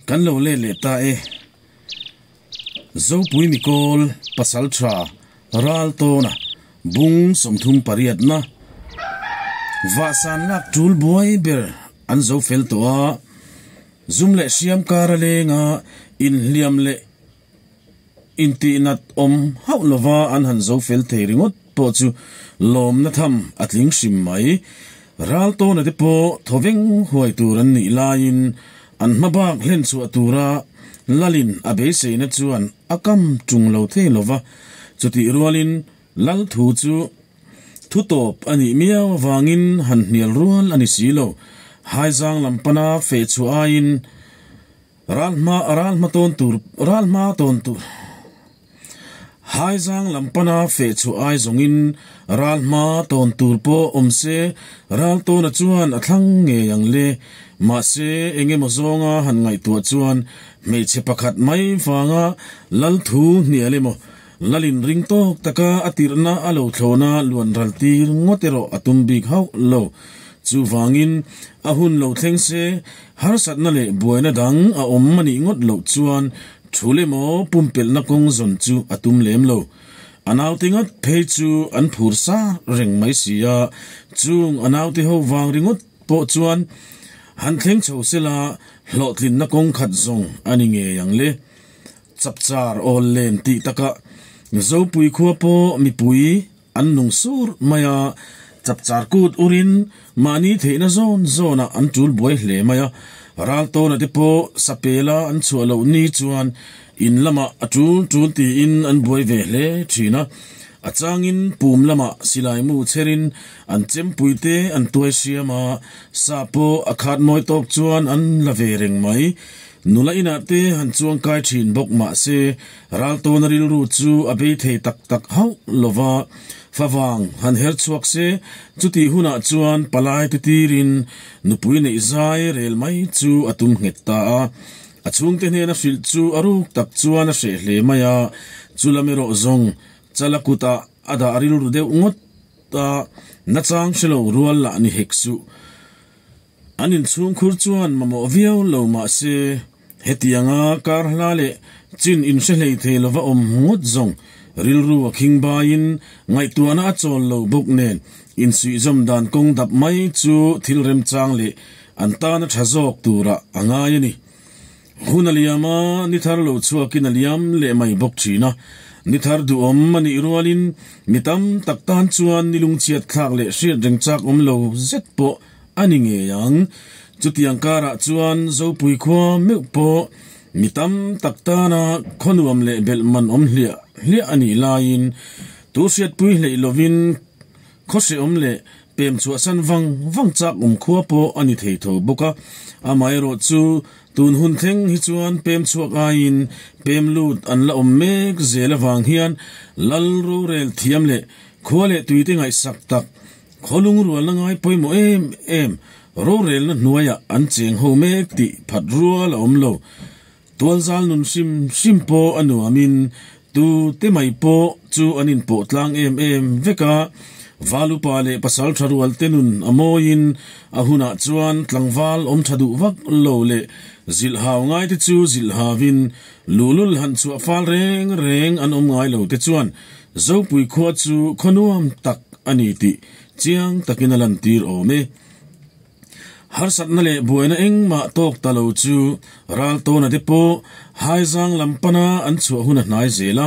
Kan lo let leh ta e. Zopui Mikawl Pasaltha Raltawna bung 38 na vahsan lak tul buai ber an zo fel tawh a. Zum leh hriam kar a leng a, inhliam leh intihnat awm hauh lova an han zo fel thei ringawt pawh chu lawmna tham a tling hrim mai. Raltawna te pawh thawveng huai tur an nih laiin an hma bak hlen chhuah tura Lalin a beiseina chuan a kam tung lo thei lova, chutih rualin Lal thu chu thu tawp a nih miau avangin han hnial rual a ni si lo. Haizang lam pana feh chhuah aiin Ral hma ral hma tawn tur ral hma tawn tur Haizang lam pana feh chhuah ai zawngin ral hma tawn tur pawh awm se ral tawna chuan a thlang ngei ang le. Mahse eng emaw zawnga han ngaihtuah chuan hmeichhe pakhat mai vanga lal thu hnial emaw lalin ring tawk taka a tirhna a lo thlawna luan ral tir ngawt erawh a tum bik hauh lo. Chuvangin a hun lo thleng se Harsatna leh buaina dang a awm a nih ngawt loh chuan thul emaw pumpelhna kawng zawn chu a tum lem lo. A naute ngat phei chu an phur sar reng mai si a, chung a naute ho vang ringawt pawh chuan han thleng chho sela hlawhtlinna kawng khat zawng a ni ngei ang le. Chapchar awl len tih takah Zopui khua pawh mipui An nung sur mai a, chapchar kut urin mahni theihna zawn zawnah an tul buai hle mai a. Raltawna te pawh sapela an chhuah loh ni chuan in lamah a tul tul tiin an buai ve hle thin a. A changin pum lamah silai mu chherin an chempui te an tuai siam a, sa pawh a khat mawi tawk chuan an la ve reng mai. Nula inah te han chuang kai thin bawk mah se, Raltawna rilru chu a bei thei tak tak hauh lo va, favang han her chhuak se, chutih hunah chuan palai te tirin nupui neih zai rel mai chu a tum nghet ta a. A chhungte hnena hrilh chu a ruk tak chuan a hreh hle mai a, chulam erawh zawng chala kutah a dah rilru deuh ngawt a, nachang hre lo rual lah ni hek suh. An inchhungkhur chuan mamawh viau lo mah se, hetianga kar hla leh chin inhre hlei thei lova awm ngawt zawng rilru a khing baiin ngaihtuahna a chawl lo bawk nen insuihzawm dan kawng dap mai chu thil remchang leh an tana tha zawk turah a ngai a ni. Hun a liam a, ni thar lo chhuakin a liam leh mai bawk thin a. Ni thar duhawm a nih rualin mi tam tak tan chuan ni lungchhiat thlak leh hriat reng chak awm lo zet pawh a ni ngei ang. Chutiang karah chuan Zopui khua meuh pawh mi tam tak tana khaw nuam leh belh man awm hliah hliah a nih laiin tu hriatpui hleih lovin Khaw hrehawm leh pem chhuahsan vang vang chak awm khua pawh a ni thei tho bawk a, amaherawh chu tun hun thleng hi chuan pem chhuak aiin pem lut an la awm mek zel avang hian lal rorel thiam leh khua leh tuite ngaihsak tak khaw lungrualna ngai pawimawh em em rorelna hnuaiah an cheng ho mek tih phat rual a awm lo. Tualzal nun hrim hrim pawh a nuamin tu te mai pawh chu an inpawh tlang em em vek a, Valupa leh pasal tha rual te nun a mawiin a hunah chuan tlangval awm tha duh vak lo leh zilhhau ngai te chu zilhhauin luhlul han chhuah fal reng reng an awm ngai lo te chuan Zopui khua chu khaw nuam tak a ni tih chiang takin a lantir awm e. Harsatna leh buaina engmah tawk ta lo chu Raltawna te pawh Haizang lam pana an chhuah hun a hnai zel a,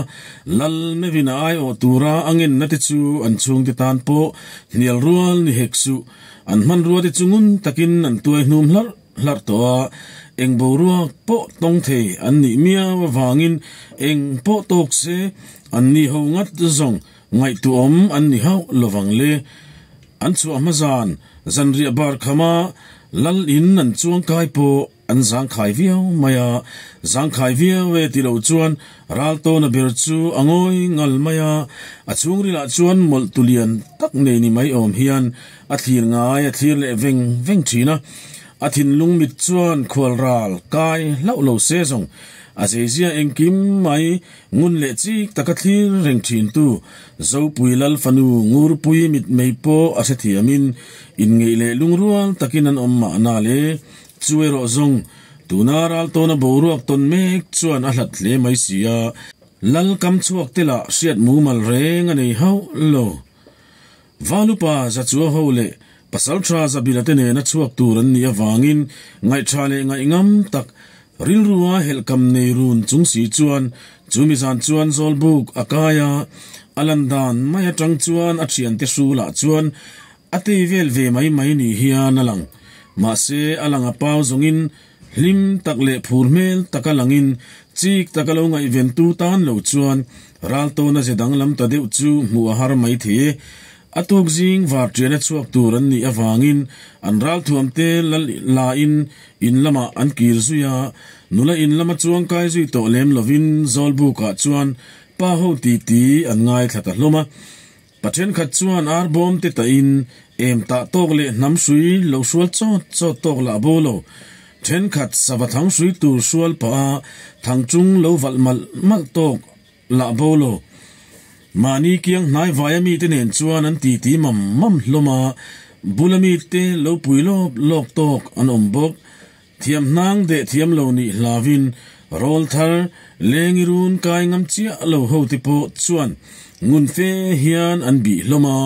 Lal mevin a aiawh tura a ngenna te chu an chhungte tan pawh hnial rual ni hek suh. An hmanrua te chu ngun takin an tuai hnum hlarh hlarh tawh a, eng boruak pawh tawng thei an nih miau avangin eng pawh tawk se an ni ho ngat zawng ngaihtuahawm an ni hauh lovang le. An chhuah hma zan, zanriah bar khama Lal in an chuang kai pawh an zangkhai viau mai a, zangkhai viau e ti lo chuan Raltawna ber chu a ngawi ngal mai a, a chhungrilah chuan mawlh tu lian tak nei ni mai awm hian a thlir ngai a thlir leh veng veng thin a, a thinlung mit chuan khual ral kai hlauh lo se zawng a zeizia engkim mai Ngun leh chik taka thlir reng thintu Zopui Lal fanu Ngurpui mitmei pawh a hrethiamin inngeih leh lungrual takin an awm mahna le. Chu erawh zawng Tuna Raltawna boruak tawn mek chuan a hlat hle mai si a, Lal kam chhuak te lah hriat mumal reng a nei hauh lo. Valupa Zachua ho leh Pasaltha Zabila te nena chhuak tur an nih avangin ngaihṭha leh ngaihngam tak rilrua helhkam nei run chung si chuan chumi zan chuan Zawlbuk a kai a, a lan dan mai atang chuan a thiante hrulah chuan a tei vel ve mai mai ni hian a lang. Mahse a lang a pau zawngin hlim tak leh phur hmel taka langin chik taka lo ngaihventu tan lo chuan Raltawna ze danglam ta deuh chu hmuh a har mai thei e. A tuk zing varṭiana chhuak tur an nih avangin an ralthuamte lal lain in lamah an kir zui a, nula in lama chuang kai zui tawh lem lovin Zawlbukah chuan pa ho titi an ngaithla ta hlawm a. Pa thenkhat chuan ar bawm te tahin em tah tawk leh hnam hrui lo hrual chawt chawt tawk lah bo lo. Thenkhat sava thang hrui tur hrual pah a thangchung lo valh malh malh tawk lah bo lo. Mahni kiang hnai vaia mite nen chuan an titi mam mam hlawm a, bula mite lo pui lawp lawk tawk an awm bawk. Thiam hnang deh thiam lo nih hlauin rawl thar lengi run kai ngam chiah lo ho te pawh chuan ngun fe hian an bih hlawm a,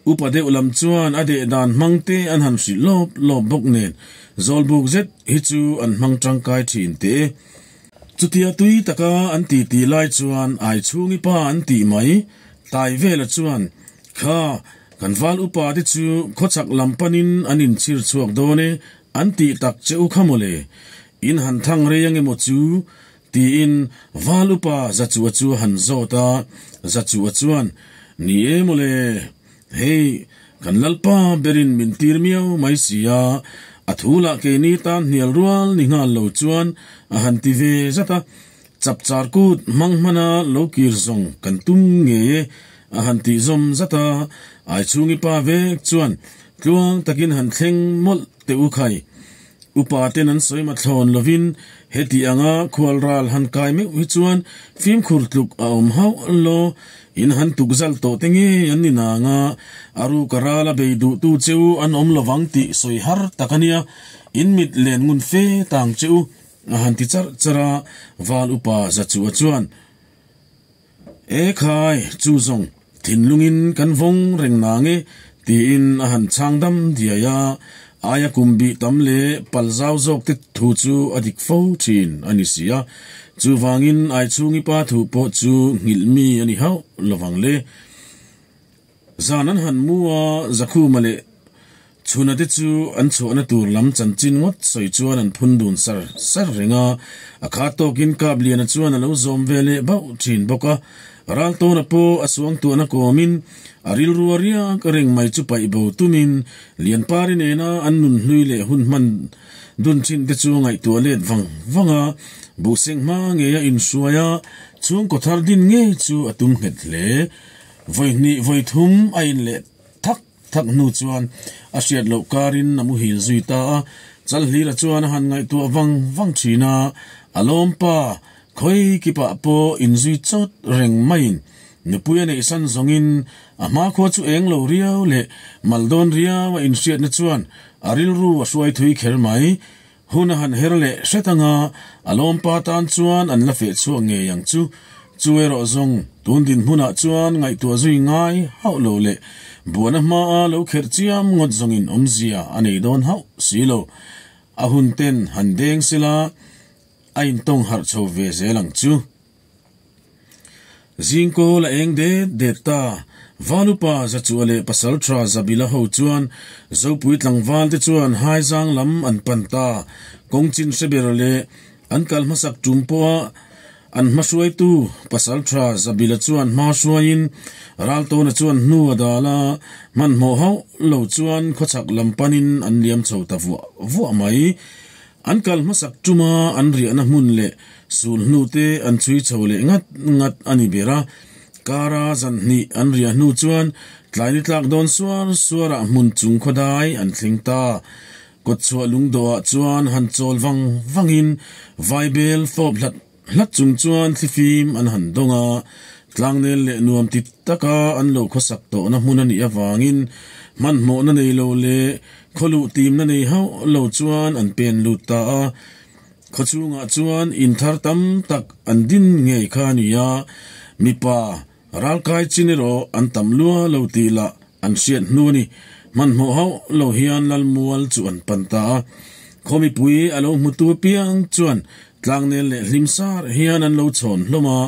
upa deuh lam chuan a deh dan hmang te an han hrilh lawp lawp bawk nen zawlbuk zet hi chu an hmang tangkai thin teh e. Chutia tui taka an titi lai chuan Aichhungi pa an tih mai Taivela chuan, Kha, kan val upa te chu khawchhak lam panin an inchhir chhuak dawn e, an tih tak che u kha mawle, in han thang rei ange maw chu? tiin val upa Zachua chu a han zawt a, Zachua chuan, Ni e mawle, hei kan Lalpa berin min tir miau mai si a, a thu lah keini tan hnial rual ni nghal lo chuan a han ti ve zat a, Chapchar kut hmang hmana lo kir zawng kan tum ngei e a han tih zawm zat a, Aichhungi pa vek chuan tluang takin han thleng mawlh teh u khai. Upa ten an sawi mathlawn lovin heti anga khual ral han kai meuh hi chuan fimkhur tluk a awm hauh lo, in han tuk zal tawh te ngei an ni nang a, a ruka ral a bei duhtu che u an awm lovang tih sawi har tak a nia, in mit len ngun fe tang che u. A han ti charh charh a, Val upa Zachua chuan, E khai, chu zawng, thinlungin kan vawng reng nang e, tiin a han chhang dam diai a, aia kum bih tam leh pal zau zawk te thu chu a dik fo thin a ni si a, chuvangin Aichhungi pa thu pawh chu nghilh mi a ni hauh lovang le. Zan an han mu a, Zakhuma leh Chhuna te chu an chhuahna tur lam chanchin ngawt sawi chuan an phun dun sar sar reng a, a khat tawkin Kapliana chuan a lo zawm ve leh bauh thin bawk a. Raltawna pawh a suangtuahna kawmin a rilru a riak reng mai chu paih bo tumin Lianpari nena an nun hlui leh hun hman dun thin te chu ngaihtuah let vang vang a, buhseng hma ngeia inhruai a, chhungkaw thar din ngei chu a tum nghet hle. Vawi hnih vawi thum a in leh thak thak hnu chuan a hriat loh karin a muhil zui ta a, Chalhlira chuan a han ngaihtuah vang vang thin a, a lawmpa khawi kipah pawh inzui chawt reng maiin nupui a neihsan zawngin a hmakhua chu eng lo riau leh mal dawn riau a inhriatna chuan a rilru a hruai thui kher mai. Hun a han her leh hret anga a lawmpa tan chuan an la feh chhuak ngei ang chu. Chu erawh zawng tun dinhmunah chuan ngaihtuah zui ngai hauh lo leh buana hmaa lo kherh chiam ngawt zawngin awmzia a nei dawn hauh si lo. A hun ten han deng sela a intawng harh chho ve zel ang chu. Zingkawl a eng det det ta. Valupa Zachua leh Pasaltha Zabila ho chuan Zopui tlangval te chuan Haizang lam an pan ta. Kawngchin hre ber leh an kal hmasak tum pawha an hmahruaitu Pasaltha Zabila chuan hma hruaiin Raltawna chuan hnu a dal a, hmanhmawh hauh lo chuan khawchhak lam panin an liam chho ta vuah vuah mai. An kal hmasak tuma an riahna hmun leh sul hnute an chhui chho leh ngat ngat a ni ber a. Kara zan hnih an riah hnu chuan tlai ni tlak dawn suar suarah hmun chung khawdai an thleng ta. Kawtchhuah lungdawhah chuan han chawl vang vangin vaibel fawp hlat hlat chung chuan thlifim an han dawng a. Tlangnel leh nuam ti taka an lo khawsak tawhna hmun a nih avangin hmanhmawhna nei lo leh Khawluh timna nei hauh lo chuan an pen lut ta a. Khawchhungah chuan in thar tam tak an din ngei kha a ni a, mipa ralkai chin erawh an tam lua lo tih lah an hriat hnu a ni. Hmanhmawh hauh lo hian Lalmual chu an pan ta a, khaw mipui a lo hmutu apiang chuan tlangnel leh hlim sar hian an lo chhawn hlawm a,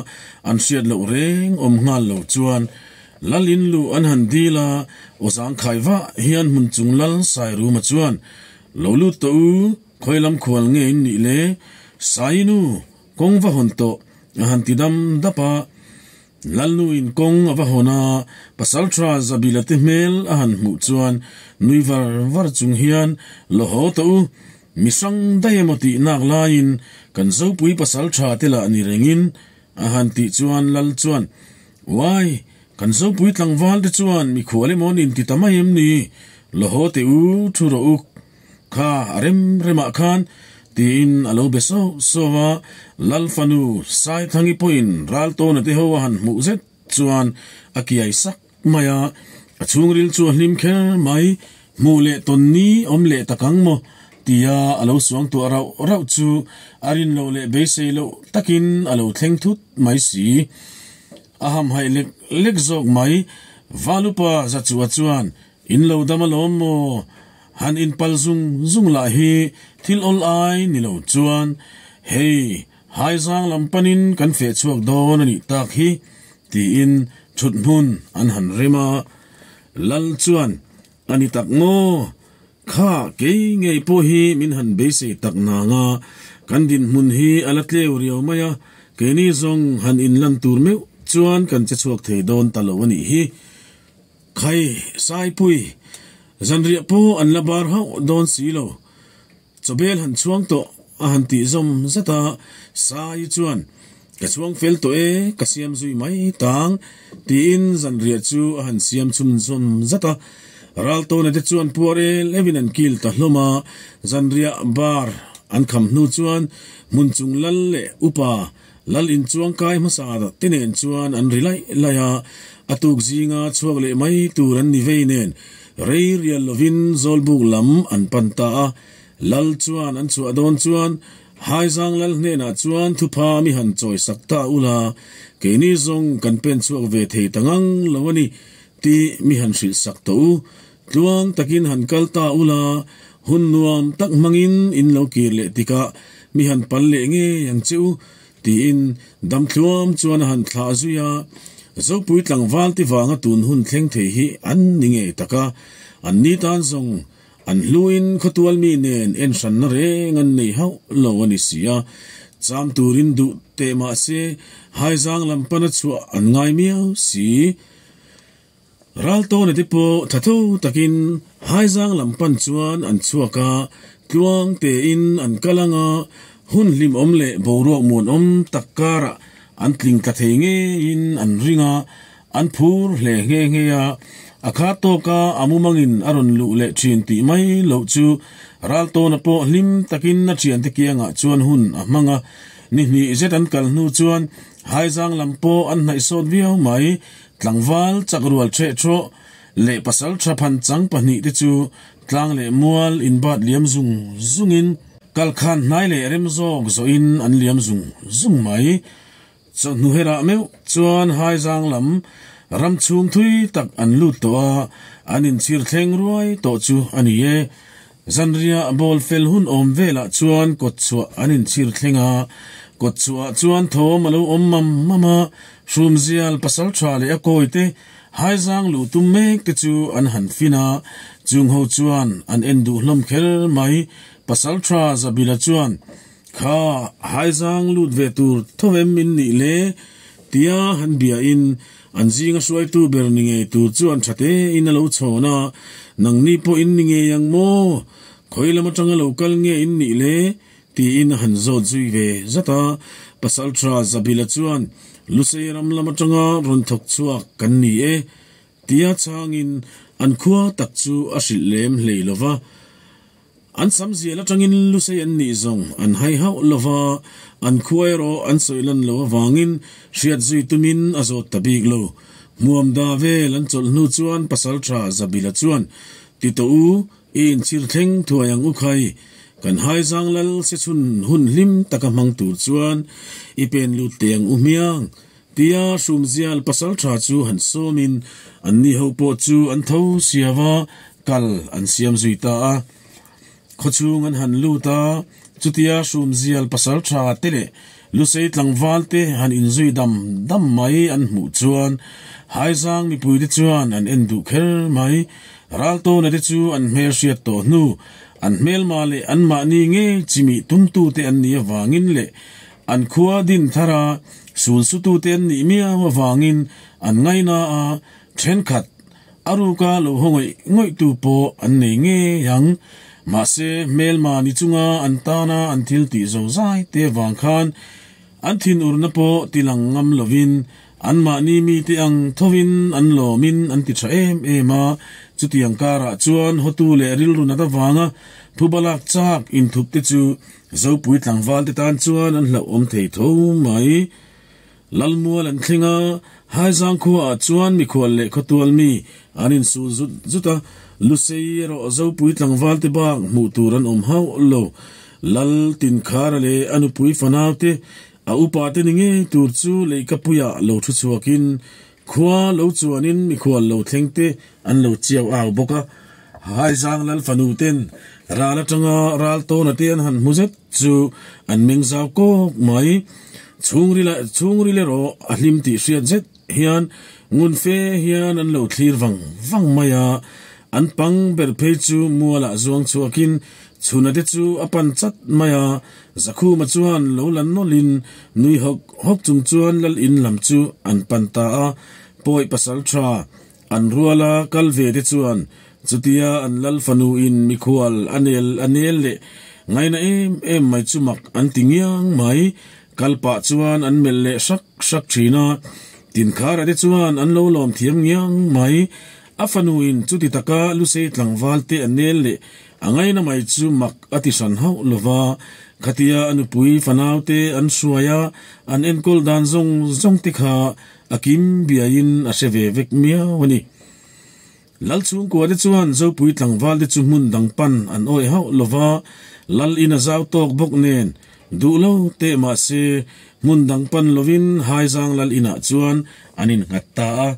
an hriat loh reng awm nghal lo chuan Lal in luh an han dil a, aw zangkhai vah hian hmun chung Lal Sairuma chuan, Lo lut tawh u, khawi lam khual nge in nih le? Sainu, kawng va hawn tawh, a han ti dam dap a. Lalnu in kawng a va hawn a, Pasalṭha Zabila te hmel a han hmuh chuan nui var var chung hian, Lo haw tawh u, mi hrang daih emaw tih nak laiin kan Zopui Pasalṭha te lah ni rengin, A han tih chuan Lal chuan, Uai, kan Zopui tlangval te chuan mikhual emaw an inti ta mai em ni? Lo haw teh u, thu rawh u, kha a rem remah khan, tiin a lo be sauh sauh a. Lal fanu Saithangi pawhin Raltawna te ho a han hmuh zet chuan a kiai sak mai a, a chhungril chu a hlim kher mai, hmuh leh tawn ni awm leh tak ang maw? tia a lo suang tuah rauh rauh chu a rin loh leh beisei loh takin a lo thleng thut mai si. A hamhaih lek lek zawk mai, Valupa Zachua chuan in lo dam alawm maw? Han inpal zung zung lah hi thil awl ai ni lo chuan hei Haizang lam panin kan feh chhuak dawn a nih tak hi, tiin thut hmun an han rem a. Lal chuan, A ni tak maw? Kha kei ngei pawh hi min han beisei tak nang a, kan dinhmun hi a la tleu riau mai a, keini zawng han inlan tur meuh chuan kan che chhuak thei dawn ta lo a nih hi. Khai, Saipui, zanriah pawh an la bar hauh dawn si lo. Chawbel han chhuang tawh a han tih zawm zat a, Sai chuan, Ka chhuang fel tawh e, ka siam zui mai tang, tiin zanriah chu a han siam chhun zawm zat a. Raltawna te chuan puar el evin an kil ta hlawm a, zanriah bar an kham hnu chuan hmun chung lal leh upa lal inchuang kai hmasa te nen chuan an ri laih laih a, a tuk zinga chhuak leh mai tur an ni vei nen Rei rial lovin Zawlbuk lam an pan ta a, Lal chuan an chhuah dawn chuan Haizang Lal hnenah chuan thupha mi han chawi sak ta ula, keini zawng kan pen chhuak ve thei ta ngang lo a ni tih mi han hrilh sak tawh u. Tluang takin han kal ta ula, hun nuam tak hmangin in lo kir leh tikah mi han pal leh ngei ang che u Tiin damthluam chuan a han thlah zui a, Zopui tlangval ti vanga tun hun thleng thei hi an ni ngei tak a, an ni tan zawng an hluin khawtual mi nen en hranna reng an nei hauh lo a ni si a, cham turin duh teh mah se Haizang lam pana chhuah an ngai miau si. Raltawna te pawh tha tho takin Haizang lam pan chuan an chhuak a, tluang tein an kal ang a, hun hlimawm leh boruak muanawm tak karah an tling tla thei ngeiin an ring a, an phur hle nghe nghe a. A kha tawka a mumangin a rawn luh leh thin tih mai loh chu Raltawna pawh hlim takin a thiante kiangah chuan hun a hmang a, ni hnih zet an kal hnu chuan Haizang lam pawh an hnaih sawt viau mai. Tlangval chak rual ṭheh ṭhawh leh pasal ṭha phan chang pahnihte chu tlang leh mual inbat liam zung zungin kalkhan hnai leh rem zawk zawhin an liam zung zung mai. Chawhnu herah meuh chuan Haizang lam ram chhung thui tak an lut tawh a, an inchhir thleng ruai tawh chu a ni e. Zanriah bawl fel hun awm velah chuan kawtchhuah an inchhir thleng a, kawtchhuahah chuan thawm a lo awm mam mam a, Hrumzial pasal tha leh a kawite haizang luh tum mek te chu an han fin a, chung ho chuan an en duh hlawm kher mai. Pasal tha Zabila chuan, Kha haizang lut ve tur tho em in nih le? tia han biain An zinga hruaitu ber ni ngei tur chuan tha tein a lo chhawn a, Nangni pawh in ni ngei ang maw? Khawi lam atanga lo kal nge in nih le? tiin a han zawt zui ve zat a. Pasaltha Zabila chuan, Lusei ram lam atanga rawn thawk chhuak kan ni e, tia chhangin an khua tak chu a hrilh lem hlei lo va. An sam zial atangin Lusei an nih zawng an hai hauh lo va, an khua erawh an sawi lan lo avangin hriat zui tumin a zawt ta bik lo. Hmuam da vel an chawlh hnu chuan Pasaltha Zabila chuan, Ti tawh u, i inchhir thleng thuai ang u khai. Kan haizang lal se chhun hun hlim taka hmang tur chuan i pen lut teh ang u hmiang, tia Hrumzial pasaltha chu han sawmin anni ho pawh chu an tho siava kal an siam zui ta a. Khawchhung an han lut a, chutia Hrumzial pasaltha te leh Lusei tlangval te han inzui dam dam mai an hmuh chuan Haizang mipui te chuan an en duh kher mai. Raltawna te chu an hmel hriat tawh hnu, an hmelma leh anmahni ngei chimih tumtute an nih avangin leh an khua din thara sulsutute an nih miau avangin an ngaina a, thenkhat A ruka lo haw ngawih ngawihtu pawh an nei ngei ang. Mahse, hmelma ni chunga an tana an thil tih zo zai te vang khan an thinurna pawh ti lang ngam lovin anmahni mite ang thovin an lawmin an ti tha em em a. Chutiang karah chuan hotu leh rilru nat avanga phubalak chak inthup te chu Zopui tlangval te tan chuan an hlauhawm thei tho mai. Lalmual an thleng a, Haizang khuaah chuan mikhual leh khawtual mi an insul zut zut a, Lusei erawh Zopui tlangval te bak hmuh tur an awm hauh lo. Lal Tinkhara leh a nupui fanau te, a upa te ni ngei tur chu leihkapuiah lo thu chhuakin khua lo chuanin mikhual lo thleng te an lo chiau au bawk a. Haizang Lal fanu ten ral atanga ral tawna te an han hmu zet chu an meng zau kawk mai. Chhungril ah chhungril erawh a hlim tih hriat zet hian ngun fe hian an lo thlir vang vang mai a, an pang ber phei chu mualah zuang chhuakin chhuna te chu a pan chat mai a, Zakhuma chuan lo la nawlhin nui hawk hawk chung chuan lal in lam chu an pan ta a, pawi pasal tha an ruala kal ve te chuan chutia an lal fanu in mikhual a nel a nel leh ngaina em em mai chu mak an ti ngiang mai. Kal pah chuan an melh leh hrak hrak thin a, Tinkhara te chuan an lo lawm thiam ngiang mai. A fanu in chuti taka Lusei tlangval te a nel leh a ngaina mai chu mak a ti hran hauh lova, khatia a nupui fanau te an hruai a, an enkawl dan zawng zawng te kha A kim biaiin a hre ve vek miau a ni. Lal chhungkua te chuan Zopui tlangval te chu hmun dang pan an awih hauh lo va, Lal in a zau tawk bawk nen duh lo teh mah se hmun dang pan lovin Haizang Lal inah chuan an innghat ta a.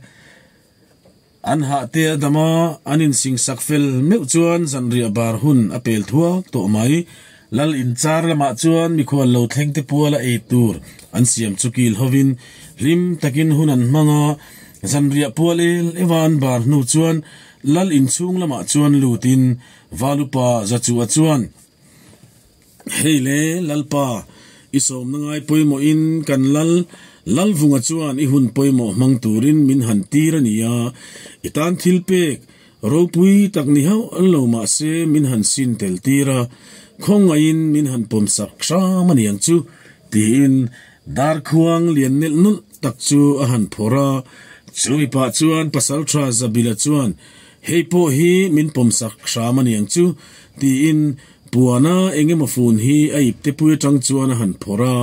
An hah te a dam a, an insingsak fel meuh chuan zanriah bar hun a pel thuak tawh mai. Lal inchar lamah chuan mikhual lo thleng te puala ei tur an siam chu kil hovin hlim takin hun an hmang a, zanriah pual el eva an bar hnu chuan Lal inchhung lamah chuan lutin Valupa Zachua chuan, Hei le, Lalpa, i sawmna ngai pawimawhin kan Lal Lalvunga chuan i hun pawimawh hmang turin min han tir a ni a, i tan thil pek ropui tak ni hauh lo mah se min han sin tel tir a, khawngaihin min han pawmsak hram a ni ang chu, tiin darkhuang lian nelh nawlh tak chu a han phawrh a. Chumi pah chuan Pasalṭha Zabila chuan, Hei pawh hi min pawmsak hram a ni ang chu, tiin Puana eng emaw fun hi a ipte pui atang chuan a han phawrh a,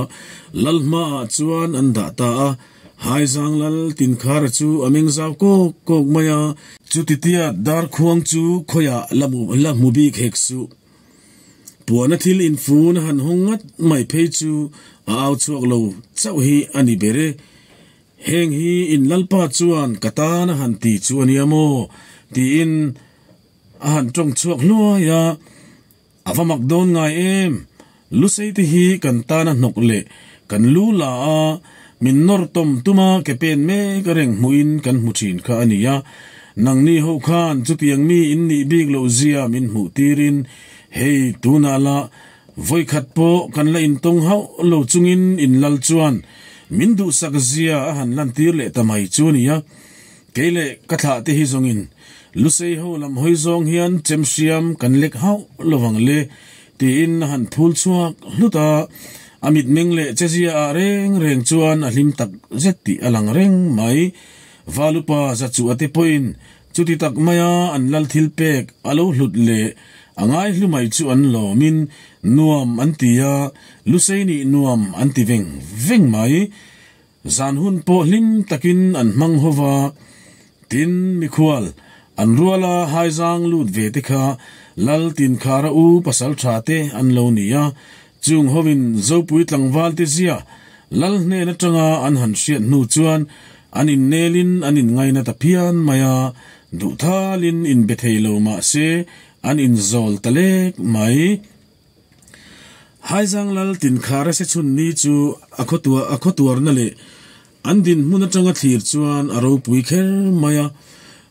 lal hmaah chuan an dah ta a. Haizang lal Tinkhara chu a meng zau kawk kawk mai a. Chutitia darkhuang chu khawiah la hmu bik hek suh. Puana thil infun a han hawng ngat mai phei chu a au chhuak lo chauh hi a ni ber e. Heng hi in lalpa chuan ka tan a han ti chu a nia maw? tiin A han tawng chhuak hluai a, A va mak dawn ngai em? Lusei te hi kan tana hnawk leh kan lu la a, min nawr tawm tuma ke pen mek a reng hmuhin kan hmu thin kha a ni a. Nangni ho khan chutiang mi in nih bik loh zia min hmuh tirin hei tunah lah vawikhat pawh kan la intawng hauh lo chungin in lal chuan min duhsak zia a han lantir leh ta mai chu a ni a. Kei leh ka thlah te hi zawngin Lusei ho lam hawi zawng hian chemhriam kan lek hauh lo vang le tiin a han phul chhuak hlut a, a mitmeng leh chezia ah reng reng chuan a hlim tak zet tih a lang reng mai. Valupa Zachuh a te pawhin chuti tak maia an lal thil pek a lo hlut leh a ngai hlu mai chu an lawmin nuam an ti a, Lusei nih nuam an ti veng veng mai. Zan hun pawh hlim takin an hmang ho va, tin mikhual an ruala haizang lut ve te kha Lal Tinkhara u pasaltha te an lo ni a, chung hovin Zopui tlangval te zia Lal hnen atanga an han hriat hnu chuan an innelin an inngaina ta phian mai a, duhthalin inbe thei lo mah se an inzawl ta lek mai. Haizang Lal Tinkhara se chhun ni chu a a khawtuarna leh an dinhmun atanga thlir chuan a ropui kher mai a,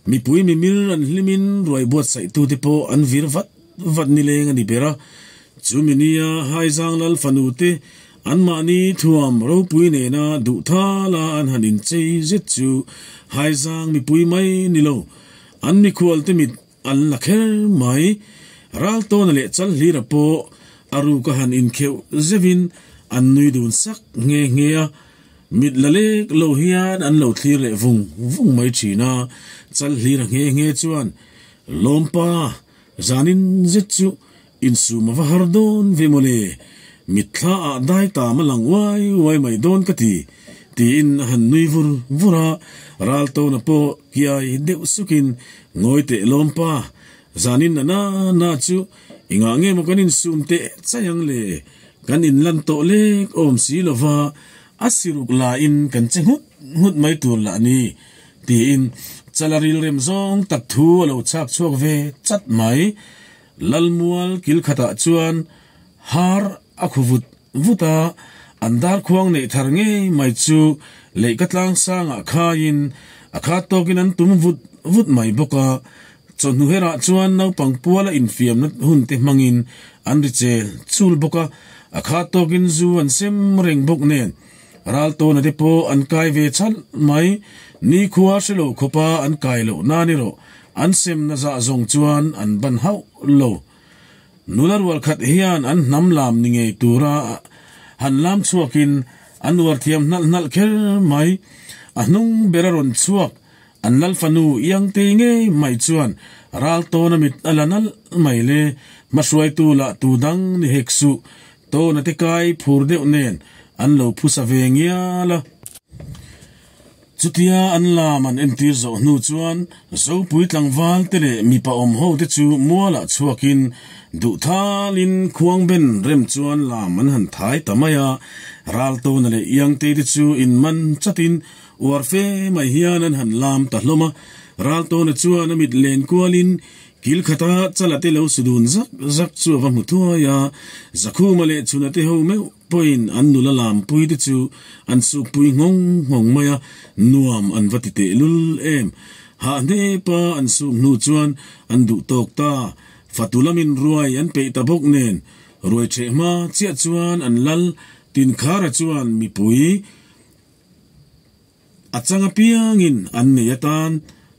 mipui mimir an hlimin ruai buatsaihtute pawh an vir vat vat nileng a ni ber a. Chumi nia Haizang Lal fanute anmahni thuam ropui nena duhthala an han inchei zet chu Haizang mipui mai ni lo, an mikhualte mit An la kher mai. Raltawna leh Chalhlira pawh a ruk a han inkheuh zeuhin an nui dun sak nghe nghe a, mit la lek lo hian an lo thlir leh vung vung mai thin a. Chalhlira nghe nghe chuan, Lawmpa, zanin zet chu insum a va har dawn ve mawle, mitthla ah dai tam a lang uai uai mai dawn ka ti, tiin a han nui vur vur a, Raltawna pawh kiai deuh sukin, Ngawi teh lawmpa, zanin na na na chu i ngah nge maw kan insum teh chai ang le, kan inlan tawh lek awm si lova, a siruk lain kan che nghut nghut mai tur lah ni, tiin chala rilrem zawng tak thu a lo chhak chhuak ve chat mai. Lalmual kil khatah chuan har a khu vut vut a, an darkhuang neih thar ngei mai chu leihka tlang sangah khaiin a khat tawkin an tum vut vut mai bawk a. Chawhnu herah chuan naupang puala infiamna hun te hmangin an ri chel chul bawk a, a khat tawkin zu an sem reng bawk nen Raltawna te pawh an kai ve chhalh mai. Nikhua hre lo khawpa an kai loh nan erawh an semna zah zawng chuan an ban hauh lo. Nula rual khat hian an hnam lam ni ngei tura han lam chhuakin an uar thiam hnalh hnalh kher mai. A hnung ber a rawn chhuak an Lalfanu Iangtei ngei mai chuan Raltawna mit a la nalh mai le. Hmahruaitu lah tu dang ni hek suh. Tawna te kai phur deuh nen an lo phusa ve ngial a. Chutia an lam an entir zawh hnu chuan Zopui tlangval te leh mipa awm ho te chu mualah chhuakin duhthalin khuangben rem chuan lam an han thai ta mai a. Raltawna leh Iangtei te chu inman chatin uar fe mai hian an han lam ta hlawm a. Raltawna chuan a mit len kualin Kil khata chala te lo su dun zak zak chu a va hmu thuai a, Zakhuma leh Chhuna te ho meuh pawhin an nula lampui te chu an sukpui nghawng nghawng mai a, nuam an va ti tehlul em. Hah hnepa an suk hnu chuan an duh tawk ta, fatu lamin ruai an peih ta bawk nen, ruai ṭheh hma chiah chuan an lal Tinkhara chuan mipui A chang apiangin an nei atan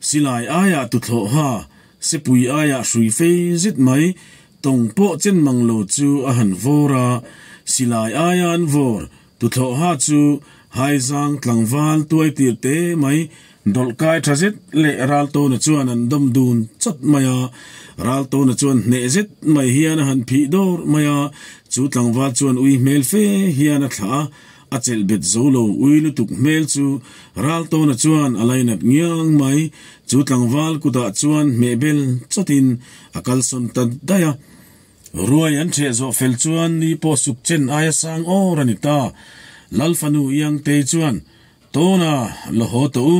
silai aiah tuthlawh ha, sepui aiah hrui fei zet mai, tawng pawh chen mang lo chu a han vawr a, silai aia an vawr tuthlawh ha chu haizang tlangval tuai tir te mai dawlh kai tha zet leh Raltawna chuan an dawm dun chawt mai a, Raltawna chuan hneh zet mai hian a han phih dawr mai a, chu tlangval chuan ui hmel fe hian a thlah a, A chelh bet zo lo ui lutuk hmel chu Raltawna chuan a lainat ngiang mai. Chu tlangval kutah chuan hmehbel chawtin a kalsawn ta daih a. Ruai an ṭheh zawh fel chuan ni pawh suk chen aia sang awr a ni ta. Lalfanu Iangtei chuan, Tawna, la haw tawh u.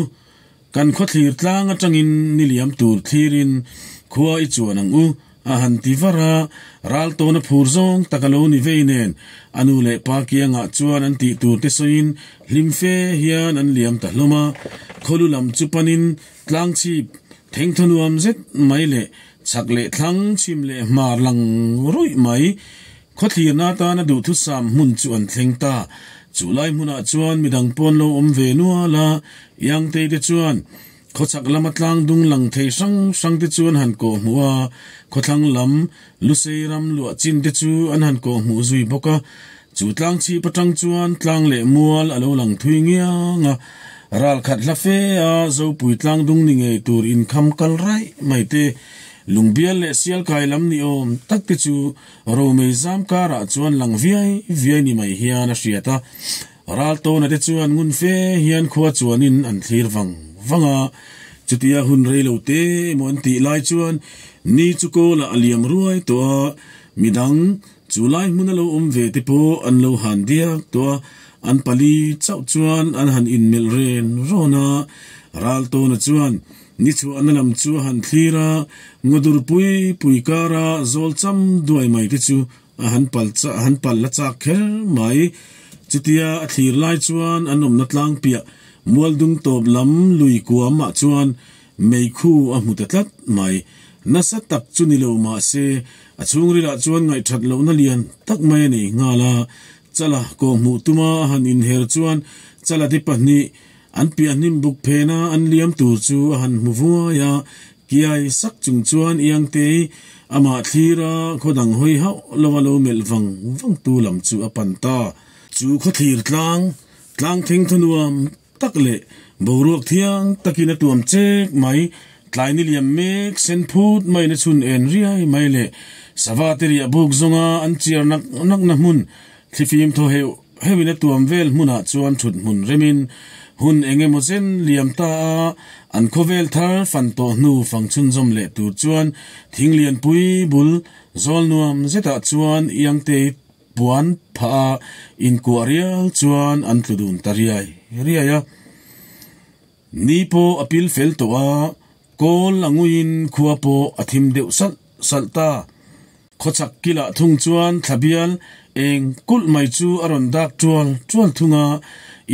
Kan khawthlir tlang atangin ni liam tur thlirin khua i chuan ang u, a han ti var a, ral tawna phur zawng tak a lo ni vei nen a nu leh pa kiangah chuan an tih tur te sawiin hlim fe hian an liam ta hlawm a. Khawlu lam chu panin tlang chhip thengthaw nuam zet mai leh chhak leh thlang chhim leh hmar lang ruih mai Khawthlirna atana duhthusam hmun chu an thleng ta. Chu lai hmunah chuan midang pawn lo awm ve nual a, Iangtei te chuan khawchhak lama tlang dung lang thei hrang hrang te chu an han kawh hmuh a, khawthlang lam Lusei ram luah chin te chu an han kawh hmuh zui bawk a. Chu tlang chhip atang chuan tlang leh mual a lo lang thui ngiang a, ral khat hla fe a Zopui tlang dung ni ngei tur inkham kal raih mai te, Lungbial leh Sialkai lam ni awm tak te chu Romei zam karah chuan lang viai viai ni mai hian a hriat a, Raltawna te chuan ngun fe hian khua chuanin an thlir vang vang a. Chutia hun rei lo te emaw an tih lai chuan ni chu kawlah a liam ruai tawh a, midang chu lai hmuna lo awm ve te pawh an lo han diak tawh a, an pali chauh chuan an han inmelh ren rawn a. Raltawna chuan ni chhuahna lam chu a han thlir a, ngawdur pui pui kara zawl cham duai mai te chu A han pal a han pal la chak kher mai. Chutia a thlir lai chuan an awmna tlang piah mualdung tawp lam lui kuamah chuan meikhu a hmu ta tlat mai. Nasa tak chu ni lo mahse a chhungrilah chuan ngaihthat lohna lian tak mai a nei nghal a. Chala kawhhmuh tuma a han inher chuan chala te pahnih an piah hnim buk phena an liam tur chu a han hmu vuai a. Kiai sak chung chuan Iangtei amah thlira khaw dang hawi hauh lo a lo melh vang vang tu lam chu a pan ta. Chu khaw thlir tlang, tlang theng thu nuam tak leh boruak thiang takin a tuam chek mai, tlai ni liam mek sen phut maiin a chhun en riai mai leh sava te riah buk zawnga an chiar nak nak na hmun thlifim thaw heuh heuhin a tuam vel hmunah chuan thut hmun remin hun eng emaw chen liam ta a, an khawvel thar fan tawh hnu fang chhunzawm leh tur chuan thing lianpui bul zawl nuam zetah chuan Iangtei puan phah a inkuah rial chuan an tlu dun ta riai riai a. Ni pawh a pil fel tawh a, kawl a nguiin khua pawh a thim deuh salh salh ta. Khawchhak kilah thung chuan thlabial eng kulh mai chu a rawn dak tual tual thung a,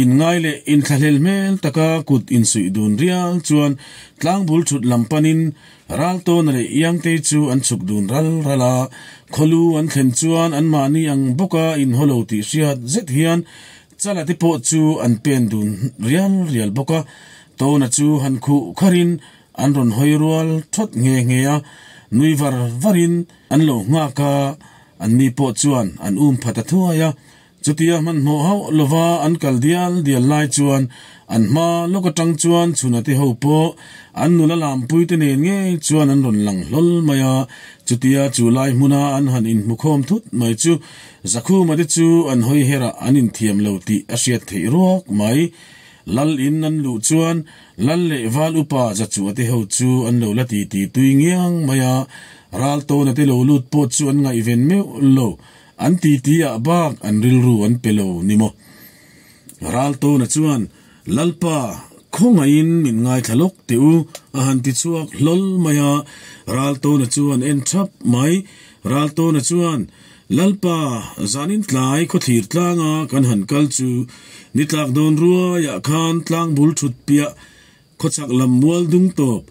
inngai leh inthlahlel hmel taka kut insuih dun rial chuan tlangbul thut lam panin Raltawna leh Iangtei chu an chhuk dun ral ral a, khawlu an thlen chuan anmahni ang bawka inhaw lo tih hriat zet hian Chala te pawh chu an pen dun rial rial bawk a, Tawna chu han khuh kharin An rawn hawi rual thawt nghe nghe a, nui var varin an lo nghak a, anni pawh chuan an um phat a thuai a. Chutia hmanhmawh hauh lova an kal dial dial lai chuan an hma lawk atang chuan chhuna te ho pawh an nula lampui te nen ngei chuan an rawn lang hlawl mai a. Chutia chu lai hmuna an han inhmukhawm thut mai chu Zakhuma te chu an hawi herah an inthiam lo tih a hriat theih ruak mai. Lal in an luh chuan Lal leh Val upa Zachuah te ho chu an lo la ti ti tui ngiang mai a, ral tawna te lo lut pawh chu an ngaihven meuh lo, an ti ti ah bak an rilru an pe lo ni maw. Ral tawna chuan, Lalpa, khawngaihin min ngaithla lawk teh u, a han ti chhuak hlawl mai a, ral tawna chuan en thap mai. Ral tawna chuan, Lalpa, zanin tlai khawthlir tlanga kan han kal chu ni tlak dawn ruaiah khan tlang bul thut piah khawchhak lam mual dung tawp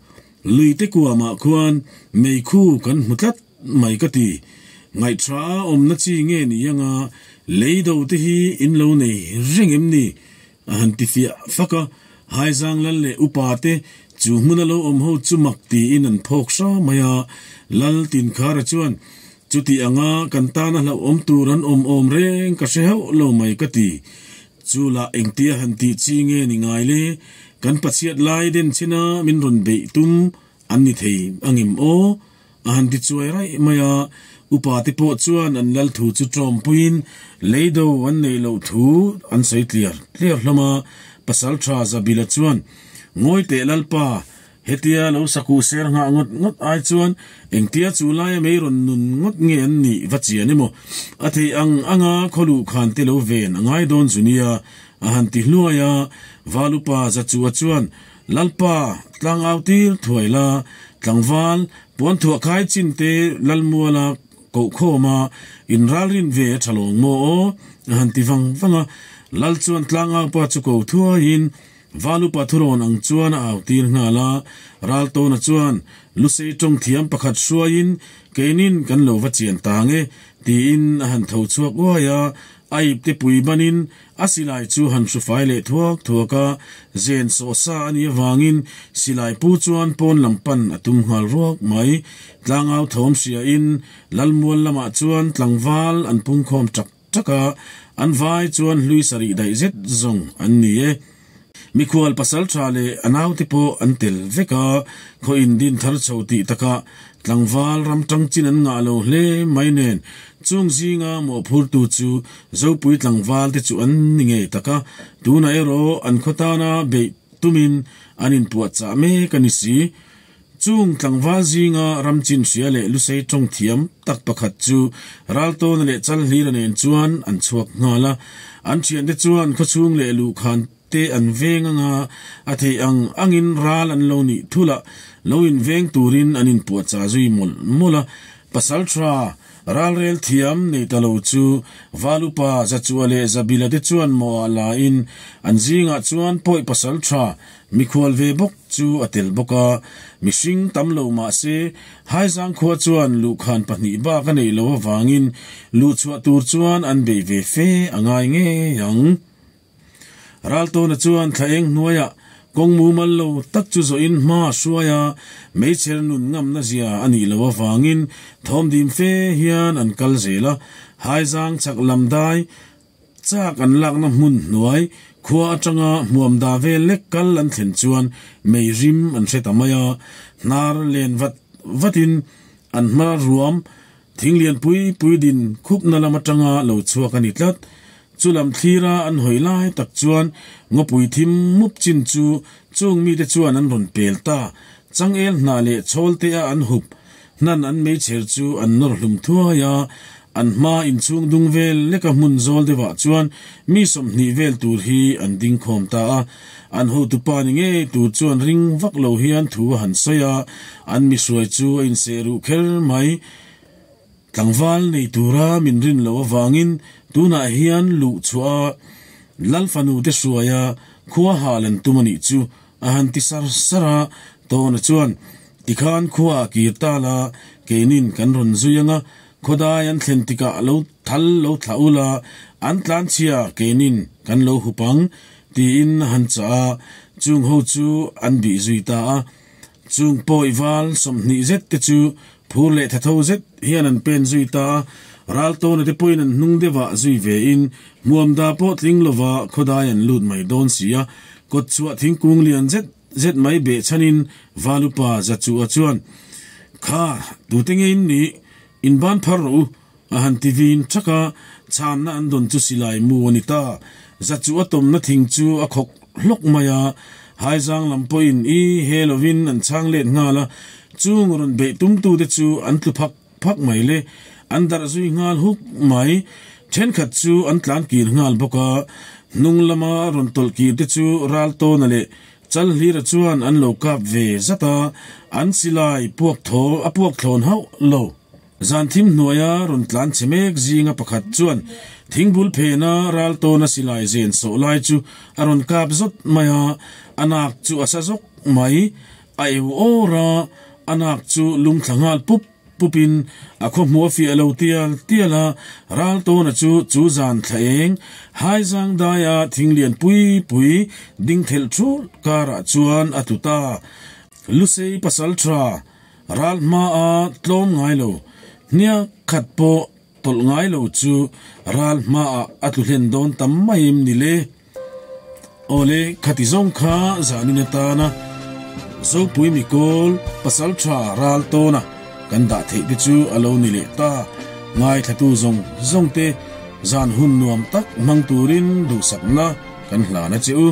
lui te kuamah khuan meikhu kan hmu tlat mai ka ti. Ngaihṭha a awmna chi nge ni anga lei do te hi in lo nei reng em ni? A han ti fiah fak a, Haizang lal leh upa te chu hmuna lo awm ho chu mak tiin an phawk hra mai a, Lal Tinkhara chuan, Chuti anga kan tana hlauhawm tur an awm awm reng ka hre hauh lo mai ka ti. Chu lah engtia han tih chi nge ni ngai le, kan pachhiat lai den china min rawn beih tum an ni thei angem aw? A han ti chuai raih mai a, upa te pawh chuan an lal thu chu ṭawmpuiin leido an neih loh thu an sawi tliar tliar hlawm a, Pasalṭha Zabila chuan, Ngawi teh Lalpa, hetia lo sakuh ser nghah ngawt ngawt ai chuan engtia chu laia mei rawn nun ngawt nge an nih va chian emaw? A theih ang anga khaw luh khan te lo ven a ngai dawn zu nia, a han ti hluai a, Val upa Zachua chuan, Lalpa, tlangau tir thuai la, tlangval, puanthuah khai chin te Lalmuala koh khawm a, inralrin ve a tha lawng maw aw? a han ti vang vang a. Lal chuan tlangau pa chu ko thuaiin Valupa thurawn ang chuan a au tir nghal a. Raltawna chuan Lusei tawng thiam pakhat hruaiin keinin kan lo va chian tang e, tiin a han tho chhuak uai a, a ipte pui banin A silai chu han hru fai leh thuak thuak a, zen sawh sa a nih avangin silai pu chuan pawn lam pan a tum nghal ruak mai. Tlangau thawm hriain Lalmual lamah chuan tlangval an pungkhawm tak tak a, an vai chuan hlui sarih daih zet zawng an ni e. Mikhual pasal tha leh a naute pawh an tel vek a, khaw indin thar chho tih takah tlangval ram tang chin an ngah lo hle mai nen chung zinga mawhphurtu chu Zopui tlangval te chu an ni ngei tak a, tunah erawh an khaw tana beih. tumin an inpuahchah mek a ni si. Chung tlangval zinga ramchin hria leh lusei tawng thiam tak pakhat chu Raltawna leh Chalhlira nen chuan an chhuak nghal a. An thiante chuan khawchhung leh luhkhan te an veng anga a theih ang angin ral an lo nih thul a, lo inveng turin an inpuahchah zui mawlh mawlh a. Pasaltha Ralrel thiam nei ta lo chu Valupa Zachua leh Zabila te chuan mawhah la in an zingah chuan pawi pasaltha mikhual ve bawk chu a tel bawk a, mihring tam lo mah se Haizang khua chuan luhkhan pahnih bak a neih loh avangin luhchhuah tur chuan an bei ve fe a ngai ngei ang. Raltawna chuan thla eng hnuaiah kawng mumal lo tak chu zawhin hma a hruai a, meichher nun ngamna zia a nih loh avangin thawmdim fe hian an kal zel a. Haizang chak lam dai chak an lakna hmun hnuai khua atanga hmuam da vel lek kal an thlen chuan mei rim an hre ta mai a, hnar len vat vatin an hma ruam Thing lian pui pui din khupna lam atanga lo chhuak a ni tlat. Chu lam thlira an hawi lai tak chuan ngawpui thim mup chin chu chung mite chuan an rawn pel ta. Changel hnah leh chhawl te a an hup hnan an meichher chu an nawr hlum thuai a, an hma inchhung dung vel leka hmun zawl deuhah chuan mi 20 vel tur hi an ding khawm ta a. An hotupa ni ngei tur chuan ring vak lo hian thu a han sawi a, an mihruai chu a inseh ruh kher mai. Tlangval nei tura min rin loh avangin tunah hian luh chhuah a Lal fanu te hruaia khua hal an tum a nih chu a han ti sar sar a, Tawna chuan tikhan khua a kir ta la, keinin kan rawn zui ang a, khawdai an thlen tikah lo thal lo thlah ul a, an tlanchhia keinin kan lo hup ang tiin a han chah a, chung ho chu an bih zui ta a. Chung pawi val 20 zet te chu phur leh thatho zet hian an pen zui ta a, Raltawna te pawhin an hnung deuhah zui vein hmuamda pawh tling lova khawdai an lut mai dawn si a, kawtchhuah thingkung lian zet zet mai behchhanin Valupa Zachua chuan, Kha, tute nge in nih? Inban phar rawh u, A han ti vin thak a, chhanna an dawn chu silai mu a ni ta. Za chu a tawmna thing chu a khawk hlawk mai a, Haizang lam pawhin i he lovin an chhang let nghal a, chung rawn beih tumtute chu an tlu phak phak mai le, an darh zui nghal huk mai. Thenkhat chu an tlan kir nghal bawk a, hnung lama rawn tawlh kir te chu Raltawna leh Chalhlira chuan an lo kap ve zat a, an silai puak thaw a puak thlawn hauh lo. Zan thim hnuaia rawn tlan chhe mek zinga pakhat chuan thingbul phena ral tawna silai zen sawh lai chu a rawn kap zawt mai a, a nak chu a sa zawk mai. A eu awr a, a nak chu lum thla nghal pup pupin a khaw hmu a fiah lo tial tial a, ral tawna chu chu zan thla eng haizang daia thing lian pui pui ding thelh thulh karah chuan a tlu ta. Lusei pasal tha Ral hmaa tlawm ngai lo, hniak khat pawh tawlh ngai lo chu ral hmaah a tlu hlen dawn tam mai em ni le? Awle, khati zawng kha zanin atana Zopui mikawl pasal tha ral tawna kan dah theih te chu a lo ni leh ta. Ngaithlatu zawng zawng te zan hun nuam tak hmang turin duhsakna kan hlan a che u.